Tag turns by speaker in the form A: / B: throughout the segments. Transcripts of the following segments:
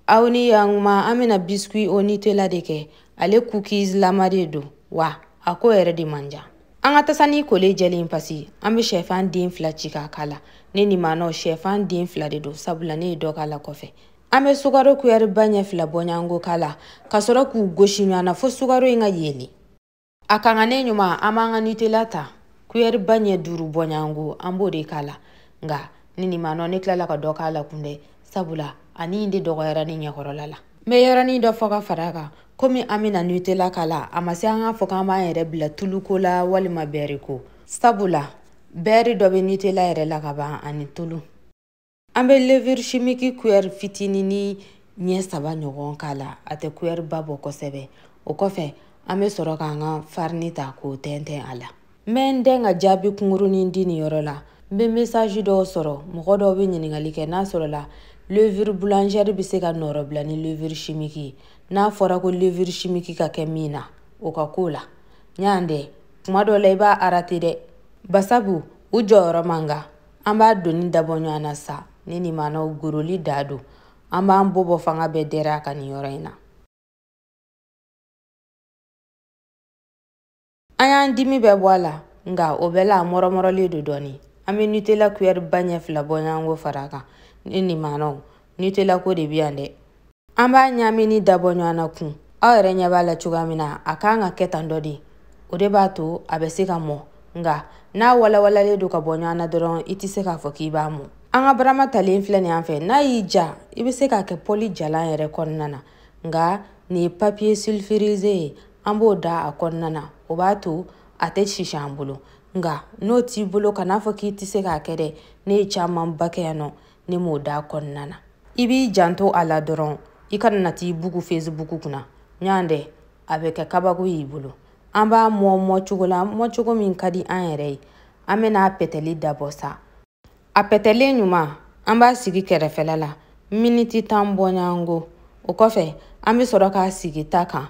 A: Aw ni yan kuma an bɛna biscuit au Nutella de kɛ. Ale cookies lama de don wa a ko yɛrɛ de man jan. An ka tasani kolen jɛlen pasi, an bɛ shɛfan den 2 ci k'a k'a la. Ne ni maanɔ shɛfan den 2 de don, sabula ne ye dɔ k'a la kɔfɛ. An bɛ sukaro kuyɛri ba ɲɛ 2 bɔɲɔgɔnko k'a la ka sɔrɔ k'u gosi ɲɔgɔn na fo sukaro in ka yeelen. A kangannen ɲuman, an b'an ka Nutella ta, kuyɛri ba ɲɛ 5 bɔɲɔgɔnko, an b'o de k'a la. Nka ne ni maanɔ ne tilala ka dɔ k'a la kun dɛ, sabula ani in de dɔgɔyara ne ɲɛkɔrɔla la. N bɛ yɔrɔnin dɔ fɔ ka fara a kan, komi an bɛna Nutella k'a la, a ma se an k'a fɔ k'an b'an yɛrɛ bila tuluko la walima bɛri ko, sabula bɛri dɔ bɛ Nutella yɛrɛ la ka ban ani tulu. An bɛ levure chimique kuyɛri fitinin ni ɲɛ 3 ɲɔgɔn k'a la, a tɛ kuyɛri ba bɔ kosɛbɛ. O kɔfɛ an bɛ sɔrɔ k'an ka farini ta k'o tɛntɛn a la. N bɛ n dɛn ka jaabi kunkurunin di nin yɔrɔ la. N bɛ message dɔw sɔrɔ, mɔgɔ dɔw bɛ ɲininkali kɛ n'a sɔrɔla levure boulangère bɛ se ka nɔrɔ bila ni levure chimique ye. N'a fɔra ko levure chimique ka kɛ min na, o ka k'o la. Ɲan dɛ, kuma dɔw la i b'a arrêter dɛ, basabu u jɔyɔrɔ man kan. An b'a doni dabɔ ɲɔgɔn na sa, ne ni maanaw goroli da don. An b'an bɔ fanga bɛɛ dɛrɛ a kan nin yɔrɔ in na. An y'an dimi bɛɛ bɔ a la, nka o bɛɛ la a mɔrɔmɔrɔlen don dɔɔni. An bɛ Nutella kuyɛri ba ɲɛ 2 bɔɲɔgɔnko fara a kan. Ne ni maanaw, Nutella ko de bɛ yan dɛ. An b'a ɲaamini dabɔ ɲɔgɔn na kun. Aw yɛrɛ ɲɛ b'a la cogoya min na, a kan ka kɛ tan dɔ de. O de b'a to a bɛ se ka mɔ. Nka n'a walawalalen don ka bɔ ɲɔgɔn na dɔrɔn, i tɛ se k'a fɔ k'i b'a mɔ. An ka barama talen filɛ nin yan fɛ, n'a y'i ja, i bɛ se k'a kɛ pɔli jalan yɛrɛ kɔnɔna na. Nka nin ye papier sulfurisé ye, an b'o da a kɔnɔna na. O b'a to a tɛ sisi an bolo. Nka n'o t'i bolo, kan'a fɔ k'i tɛ se k'a kɛ dɛ. Ne ye camanba kɛ yan nɔ, ne m'o da kɔnɔna na. I b'i janto a la dɔrɔn, i kana na t'i bugu Facebook kunna. Ɲan dɛ, a bɛ kɛ kabako y'i bolo. An b'a mɔ mɔcogo la, mɔcogo min ka di an yɛrɛ ye. An bɛna a pɛtɛli dabɔ sa. A pɛtɛlen ɲuman, an b'a sigi kɛrɛfɛla la miniti 10 bɔɲɔgɔnko. O kɔfɛ an bɛ sɔrɔ k'a sigi ta kan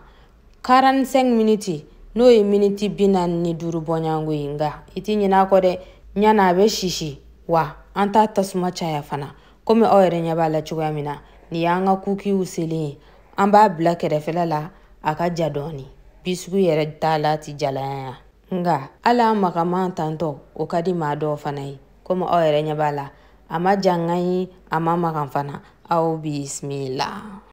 A: 45 miniti, n'o ye miniti 45 bɔɲɔgɔnko ye. Nka i ti ɲinɛ a kɔ dɛ, ɲana a bɛ sisi wa an t'a tasuma caya fana. Komi aw yɛrɛ ɲɛ b'a la cogoya min na, nin y'an ka kukiw selen ye. An b'a bila kɛrɛfɛla la a ka ja dɔɔni. Biscuit yɛrɛ t'a la ti jalaya yan. Nka hali a magaman tantɔ, o ka di maa dɔw fana ye. Komi aw yɛrɛ ɲɛ b'a la, a ma ja n ka ɲi, a ma magan fana. Aw bisimila.